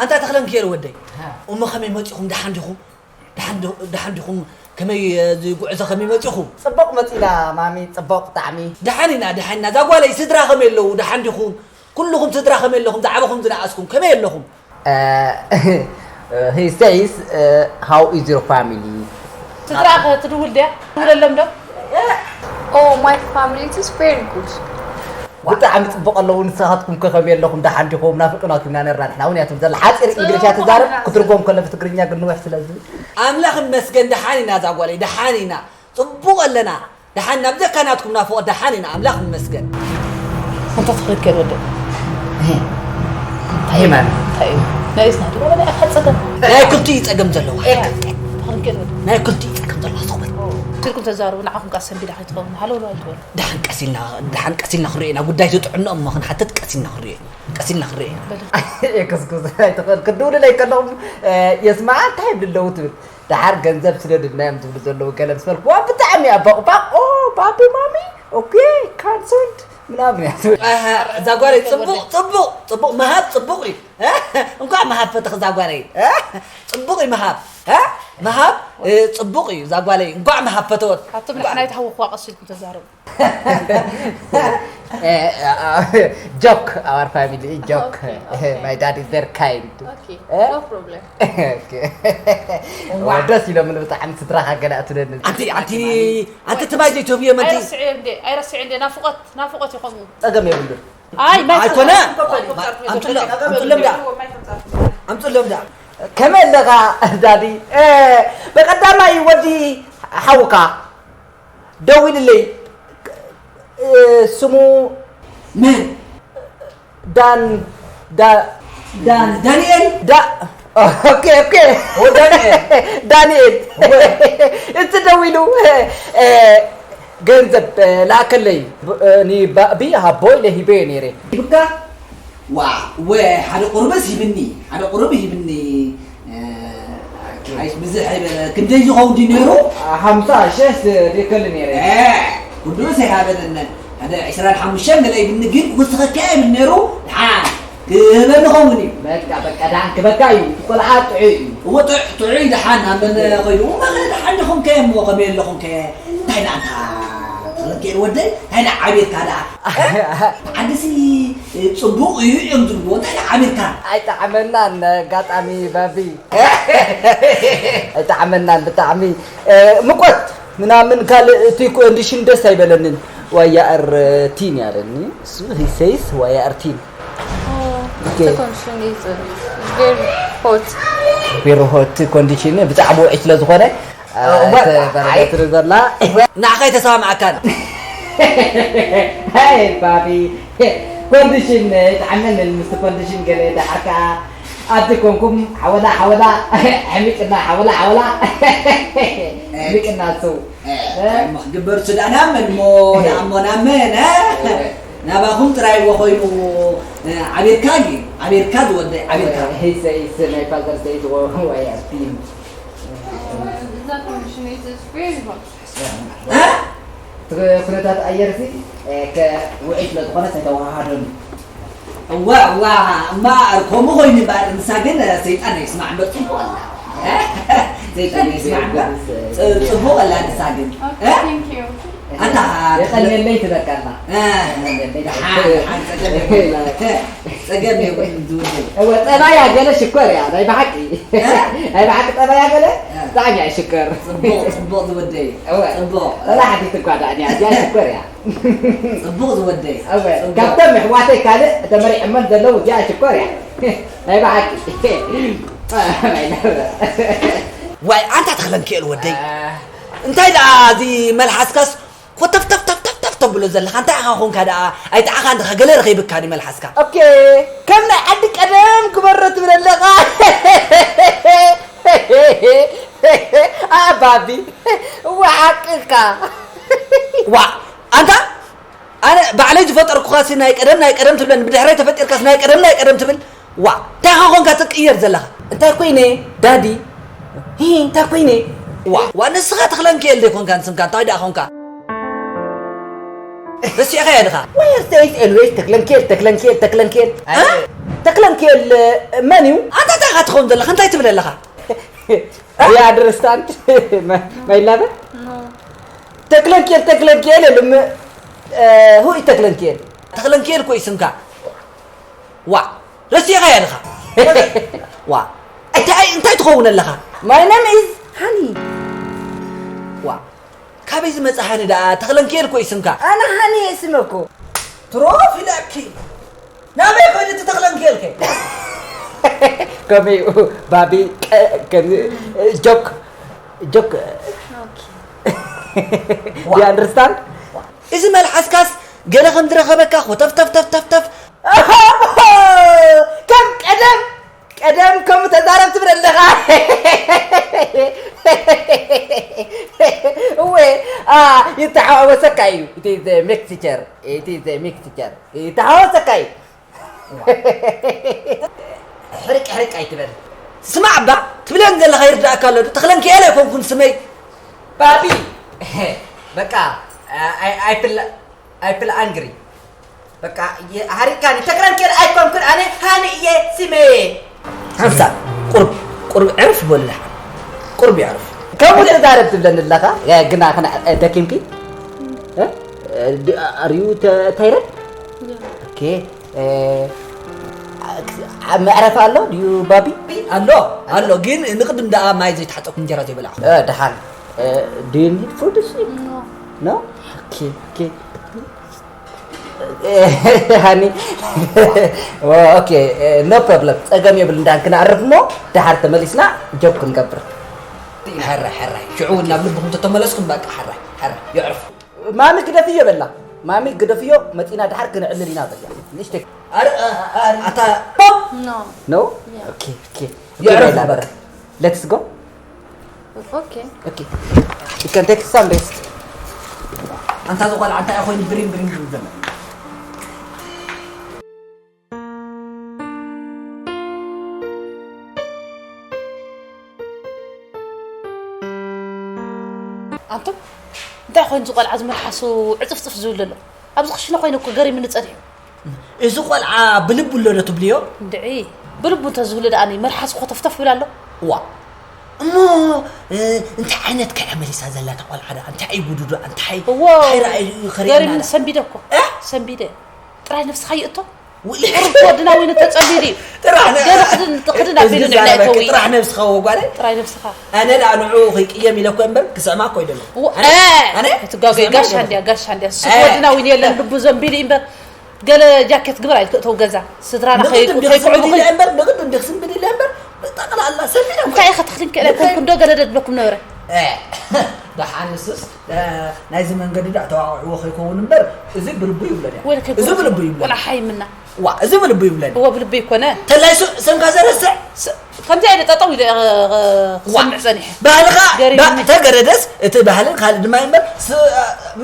ኣንታ ተኽለ ሚካኤል ወደይ፣ እሞ ከመይ መጺኹም? ደሓን ዲኹም? ደሓን ዶ-፣ ደሓን ዲኹም? ከመይ፣ እዚ ጉዕዞ ከመይ መጺኹም? ጽቡቕ መጺና ማሚ፣ ጽቡቕ ብጣዕሚ። ደሓን ኢና፣ ደሓን ኢና። እዛ ጓለይ ስድራ ከመይ ኣለዉ? ደሓን ዲኹም? ኩልኹም ስድራ ከመይ ኣለኹም? ዝዓበኹም ዝነኣስኩም ከመይ ኣለኹም? Uh, he says, uh, "How is your family?" ስድራ ትድውል ድያ? ትውለሎም ዶ? Oh, my family, it is very good. ብጣዕሚ ጽቡቕ ኣለዉ። ንስኻትኩም ከ ከመይ ኣለኹም? ደሓን ዲኹም? ናፍቅናኩም ኢና ነርና። ንሕና እውን እያ ትብል ዘላ ሓጺር እንግሊሽ እያ ትዛረብ። ክትርጎም ከሎ ብትግርኛ ግን ንውሕ ስለዚ ኣምላኽ ይመስገን ደሓን ኢና። እዛ ጓለይ ደሓን ኢና፣ ጽቡቕ ኣለና። ደሓን ናብ ዘካናትኩም ናፍቖት ደሓን ኢና፣ ኣምላኽ ይመስገን። ኣንታ ተኽለ ሚካኤል ወደይ። እንታይ ማለት እንታይ እዩ? ናይ ስናቱ ወላ ናይ ኣፋ ጸገም። ናይ ክልቲኡ ጸገም ዘለዋ። ተኽለ ሚካኤል ወደይ። ናይ ክልቲኡ ጸገም ዘለዋ ሰበት። ትርኩም ተዛረቡ ንዓኹም ከኣ ሰንቢዳ ከይትኸውን ሃለው ነው ኣይትበሉ። ደሓን ቀሲልና፣ ደሓን ቀሲልና ክንሪኦ ኢና። ጉዳይ እቲ ጥዕንኦም እሞ ክንሓትት ቀሲልና ክንሪኦ ኢና። ቀሲልና ክንሪኦ ኢና። የክስኩስ ኣይትኽእል ክድውልለይ ከለኹም የስማዓ እንታይ ይብሉ ኣለዉ ትብል ደሓር ገንዘብ ስደድልና እዮም ዝብሉ ዘለዉ ገለ ምስ በልክዋ ብጣዕሚ እያ ባቑባቕ ኦ ባቢ ማሚ ኦኬ ካንሰልድ ምናምን እያ ትብል ኣሃ፣ እዛ ጓለይ ጽቡቕ ጽቡቕ ጽቡቕ ምሃብ ጽቡቕ እዩ። እ? እንኳዕ ምሃብ ፈተኽ እዛ ጓለይ። እ? ጽቡቕ እዩ ምሃብ። እ? ምሃብ እ፣ ጽቡቕ እዩ እዛ ጓለይ። እንኳዕ ምሃብ ፈተወት። ኣቱም ንሕና ኣይትሃውኽዋ ቀስ ኢልኩም ተዛረቡ። joke our family joke my dad is very kind Okay, Eh? No problem. ደስ ኢሎምን ብጣዕሚ ስድራኻ ገለ ኣትብለኒ ኣንቲ ኣንቲ ኣንቲ ትማይ ዘይትህብዮ መንቲ ኣይረስዕዮ እንዴ ኣይረስዕዮ እንዴ ናፍቆት ናፍቆት ይኾኑ ጸገም የብሉን ኣይ ማይ ኣይኮነ ፈጸምኩ። ኣምፅሎም ኣምፅሎም ዳ ኣምፅሎም ዳ ከመይ ኣለኻ ዳዲ በቀዳማይ ወዲ ሓውካ ደዊልለይ ስሙ መን ዳን ዳ- ዳን- ዳንኤል ዳ- ኦኬ ኦኬ ዳንኤል ዳንኤል እቲ ደዊሉ ገንዘብ ላከለይ ንባእቢ ሃቦ ኢለ ሂበዮ ነይረ ይብካ ዋ ወ ሓደ ቁርብስ ሂብኒ ሓደ ቁርብ ሂብኒ ኣይስ ብዝሕ ኣይበለ ክንደይ ዝኸውን ድዩ ነይሩ ሓምሳ ሸስ ልከሊ ነይረ ኩሉስ ኣይሃበለነ ሓደ ዕስራን ሓሙሽተን ገለ ይብኒ ግን ክውስኸካ ይብል ነይሩ ድሓን ክህበኒ ኸውን እዩ በቃ በቃ ድሓን ክበካ እዩ እቲ ቆልዓ ጥዑይ እዩ እዎ ጥዑይ ድሓን ኣመነ ኮይዱ እሞ ድሓን ዲኹም ከ እሞ ከመይ ኣለኹም ከ እንታይ ደኣ እንታ ተለንከ ወደይ እንታይ ደኣ ዓብየትካ ደኣ ዓድሲ ጽቡቕ እዩ እዮም ዝብልዎ እንታይ ደኣ ዓብየትካ ኣይጠዓመናን ኣጋጣሚ ባቢ ኣይጠዓመናን ብጣዕሚ ምቆት ምናምን ካልእ እቲ ኮንዲሽን ደስ ኣይበለንን ዋያ ኣር ቲን ያለኒ እሱ ሂሰይስ ዋያ ኣር ቲን Okay. The condition is uh, very hot. ቢሮ ሆት ኮንዲሽን ብጣዕሚ ውዒ ስለ ዝኾነ እወ፣ ተበረደትሪ ዘላ። ንዓኻ ኣይተሰማምዓካን። ሃይ ባቢ፣ ኮንዲሽን ይጥዓመንን ምስቲ ኮንዲሽን ገለ ደሓር ከዓ ኣብቲ ኮንኩም ሓወላ ሓወላ፣ ሕሚቅና ሓወላ ሓወላ፣ ሕሚቅና እሱ ክግበር ሱዳን ኣመን ሞ ናሞ ናመን ናባኹም ጥራይ እዎ ኮይኑ። ዓቢርካ ግን ዓቢርካ ዝወደ ዓቢርካ። He says, my father says, oh, I have been. That condition is very hot. ኩነታት ኣየር ሲ ውዒ ስለ ዝኾነ ተተዋሃደሉ። እዋ እዋ እማ ከምኡ ኮይኑ እምበር ንሳ ግን ሰይጣን ኣይስማዕ እምበር ፅቡቕ ኣላ። ሰይጣን ኣይስማዕ እምበር ፅቡቕ ኣላ ንሳ ግን። Okay, thank you. ኣታ የቐንየለይ ትበቃላ። ጸገም የብሉን ዝውድል። እወ ጠባያ ገለ ሽኮር እያ ናይ ብሓቂ ናይ ብሓቂ ጠባያ ገለ ብጣዕሚ እያ ሽኮር። ጽቡቕ ጽቡቕ ዝወደይ። እወ ጽቡቕ ወላ ሓንቲ ትጓዳእኒ እያ እዚኣ ሽኮር እያ። ጽቡቕ ዝወደይ። እወ ካብቶም ኣሕዋተይ ካልእ ተመሪዖመን ዘለዉ እዚኣ ሽኮር እያ ናይ ብሓቂ። ዋይ ኣንታ ተኽለንክኤል ወደይ እንታይ ደኣ እዚ መልሓስካስ ኮተፍተፍተፍተፍ ተብሎ ዘለኻ እንታይ ኢኻ ኾንካ ደኣ ኣይጠዓኻን ዲኻ ገለ ረኺብካ ድዩ መልሓስካ ኦኬ ከም ናይ ዓዲ ቀደም ግበሮ ትብል ኣለኻ ኣባቢ እወ ሓቅካ ዋ ኣንታ ኣነ ባዕለይ ዝፈጠርኩኻሲ ናይ ቀደም ናይ ቀደም ትብለኒ ብድሕረይ ተፈጢርካስ ናይ ቀደም ናይ ቀደም ትብል ዋ እንታይ ኾንካ ትቅየር ዘለኻ እንታይ ኮይነ ዳዲ ሂ እንታይ ኮይነ ዋ ዋ ንስኻ ተኽለንክኤል ዘይኮንካ ንስምካ እንታይ ደኣ ኾንካ ረሲዕኻዮ ድኻ Where says always ተክለንኬል ተክለንኬል ተክለንኬል ተክለንኬል መን እዩ ኣታ እንታይ ኢኻ ትኸውን ዘለኻ እንታይ ትብል ኣለኻ Do you understand? My lover? No. ተክለንኬል ተክለንኬል የለም። Who is ተክለንኬል? ተኽለንክኤል እኮ እዩ ስምካ ዋ ረሲዕኻዮ ድኻ ዋ እንታይ እንታይ ትኸውን ኣለኻ My name is ሃኒ። ዋ ካበይ ዝመጽእ ሃኒ ደኣ ተኽለንክኤል እኮ እዩ ስምካ ኣነ ሃኒ እየ ስመ እኮ። ትሮፍ ኢለኪ ናበይ ኮይኑ እቲ ተኽለንክኤል ከ ከመይ ባቢ ከምዚ ጆክ ጆክ Okay. Do you understand? እዚ መልሓስካስ ገለ ከም ዝረኸበካ ኮተፍተፍተፍተፍተፍ ከም ቀደም ቀደም ከምኡ ተዛረብ ትብል ኣለኻ እወ ይተሓዋወሰካ እዩ እቲ mixture እቲ mixture ይተሓዋወሰካ እዩ ሕርቅ ሕርቅ ኣይትበል ስማዕ እባ ትብለን ዘለኻ ይርዳእካ ኣሎ ዶ ተኽለንክኤል ኣይኮንኩን ስመይ ባቢ በቃ ኣይፍላ ኣይፍላ ኣንግሪ በቃ ሃሪካኒ ተክረንኬል ኣይኮንኩን ኣነ ሃኒ እየ ስመ ሓንሳ ቁርብ ቁርብ ዕርፍ በሉ ደሓን ቁርብ ይዕርፍ ከምኡ ተዛረብ ትብለኒ ኣለኻ ግና ክና ደኪምኪ ኣርዩ ታይረድ ኦኬ መዕረፍ ኣሎ ድዩ ባቢ ኣሎ ኣሎ ግን ንቅድም ደኣ ማይ ዘይተሓፀብኩ እንጀራ ዘይበላዕኩ ደሓን do you need food no okay okay ሃኒ okay no problem ጸገም የብልን ዳን ክነዕርፍ እሞ ደሓር ተመሊስና ጆብ ክንገብር ሕራይ ሕራይ ሽዑ ናብ ልብኹም ተተመለስኩም በቃ ሕራይ ሕራይ ይዕርፍ ማሚ ግደፍዮ በላ ማሚ ግደፍዮ መጺና ደሓር ክነዕልል ኢና በላ ንእሽተይ ኣታ No. no Yeah. okay okay Yeah, okay yeah. Let's go Okay. okay you can take some rest ኣንታ ዝቆልዓ እንታይ ኮይኑ ብሪም ብሪም ዝብል ዘሎ ኣንቱም እንታይ ኮይኑ ዝቆልዓ ዝመልሓሱ ዕፅፍፅፍ ዝብል ዘሎ ኣብዚ ክሽነ ኮይኑ እኮ ገሪምኒ ፀኒሑ እዚ ቆልዓ ብልቡ ኣሎ ዶ ትብልዮ እንድዒ ብልቡ እንተዝብሉ ደኣ መልሓሱ ኮተፍተፍ ይብል ኣሎ ዋ እሞ እንታይ ዓይነት ከያ መሊሳ ዘላ ተቆልዓ ደኣ እንታይ እዩ ጉዱ ደኣ እንታይ እዎ እንታይ ረኣዩ እዩ ከሪምና ገሪምኒ ደኣ? ሰንቢደ እኮ እ? ሰንቢደ ጥራይ ነብስኻ ይእቶ ውይ፣ ቁሩብ ወድና ወይኑ ተጸቢዲ ጥራሕ ነ- ገለ ክድን- ክድን ኣቢሉ እዚ ንዕና ዛረበኪ ይተዊ ጥራሕ ነብስኻ ወጓለይ ጥራይ ነብስኻ ኣነ ደኣ ንዑ ከይቅየም ኢለ እኮ እምበር ክስዕማ እኮ ይደሎ ው- ኣነ- እ፣ ኣነ እቲ ጋገ ክስዕማ ጋሻ ይደሎ። እንድያ ጋሻ እንድያ እ። ስወድና እውን የለን ልቡ ዘንቢሉ እዩ እምበር ገለ ጃኬት ግበር ኣይትእተው ገዛ። ስድራና ንግድ ከይ-፣ እንዲኽ ከይኩዕቡኺ። ስንብድ ኢለ እምበር፣ ንግድ እንዲኽ ስንብድ ኢለ እምበር፣ ጠቕላላ ሰሚና እንታይ ኢኻ ተኽሊን ክእል ኣይኮንኩ እንዶ ገለ ደድለኩም ነበረ። እ፣ ደሓን ንስስ፣ እ፣ ናይዚ መንገዲ ዳዕ ተዋቕዕዎ ከይከውን እምበር፣ እዚ ብልቡ ይብለኒ። ወይለ ከይኮነ እዚ ብልቡ ይብለኒ። ወላ ሓይምና። ዋ፣ እዚ ብልቡ ይብለኒ። እዎ ብልቡ ይኮነ። ተላይ ሱ-፣ ስምካ ዘረስዕ? ስ-፣ ከምዚ ኣይደ ጠጠው ኢለ፣ እ፣ እ፣ ዋ፣ ክሰምዕ ጸኒሐ። ባህልኻ፣ ገሪሙኒ። ባ-፣ ተገረደስ፣ እቲ ባህልን ካልእ ድማ እምበር፣ ስ-፣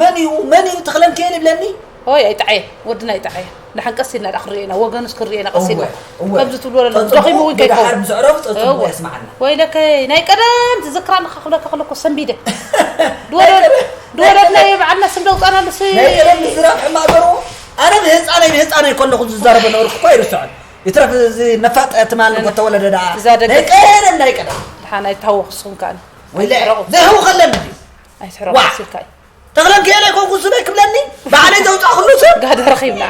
መን እዩ፣ መን እዩ ተኽለን ክእል ይብለኒ? ኦይ፣ ኣይጠዓየ፣ ወድና ኣይጠዓየ። ንሓንቀስ ኢልና ደኣ ክንርእየና፣ ወገኑስ ክንርእየና ቀስ ኢልና። እወ፣ እወ። ከምዚ ትብልዎ ዘለኹም፣ ተጽብቑ ደኺሙ እውን ከይከውን። ብድሓር ምስ ኣዕረፉ ተጽብቑ እወ። የስምዓና። ወይለከይ፣ ናይ ቀደም ትዝክራ ንኻ ክብለካ ከለኩ ሰንቢደ። ድወለድ-፣ ናይ ቀደም፣ ድወለድናዮ በዓልና ስም ደውጻና ንሱ ናይ ቀደም ምዝራብ ሕማቕ ገርዎ። ኣነ ብህጻነይ፣ ብህጻነይ ከለኹ ዝዛረቦ ነበርኩ እኮ ኣይርስዖን። ይትረፍ እዚ ነፋጥ ትማል እኮ ተወለደ ደኣ። እዛ ደገ ናይ ቀደም፣ ናይ ቀደም። ደሓን ኣይትሃወኽ ንስኹም ከኣ። ወይለ፣ ኣይትሕረቑ። ዘይህው ከለን ድዩ? ኣይትሕረቑ ዋ! መሲልካ እዩ። ተኽለን ክእል ኣይኮንኩ ስለ ክብለኒ፣ ባዕለይ ዘውጻእኩሉ ስም። ጋዳ ረኺብና።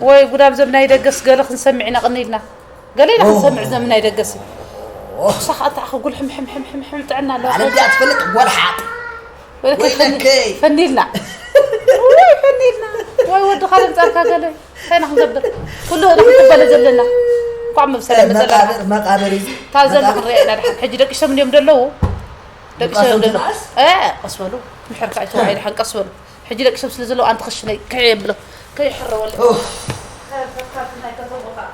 ወይ ጉዳም ዘም ናይ ደገስ ገለ ክንሰምዕ ኢና ቅኒልና። ገለ ኢና ኦ። ክንሰምዕ ዘም ናይ ደገስ። ኦ። ንሳ ኸኣ እንታይ ክጉል ሕም ሕም ሕም ሕም ሕም ጥዕና ኣለዋ። ዓለም እዚኣ ትፈልጥ ጓል ሓጥ። ወይ ወይለከይ። ፈኒ-፣ ፈኒልና። ወይ ፈኒልና። ወይ ወዲ ካልእ ጻርካ ገለ። እንታይ ኢና ክንገብር? ኩሉ ኢና ክንቅበሎ ዘለና። እንኳዕ ብሰላም መጻና። መቃብር፣ መቃብር እዩ። ታብ ዘና መቃብር። ክንሪኣ ኢና ድሓን። ሕጂ ደቂሶም እንድዮም ዘለዉ። ደቂ መቃብር ሰብ ደሎ። ትንኣስ? እ፣ ቀስ በሉ። ምሕር ከኣ ይተዋሂድ ሓን ቀስ በሉ። ሕጂ ደቂ ሰብ ስለ ዘለዉ ኣንቲ ክሽነይ ከየብሎ። ከይሕረወለ። ኡፍ። ከ-፣ ከ-፣ ካብቲ ናይ ከተምኡ ከኣ።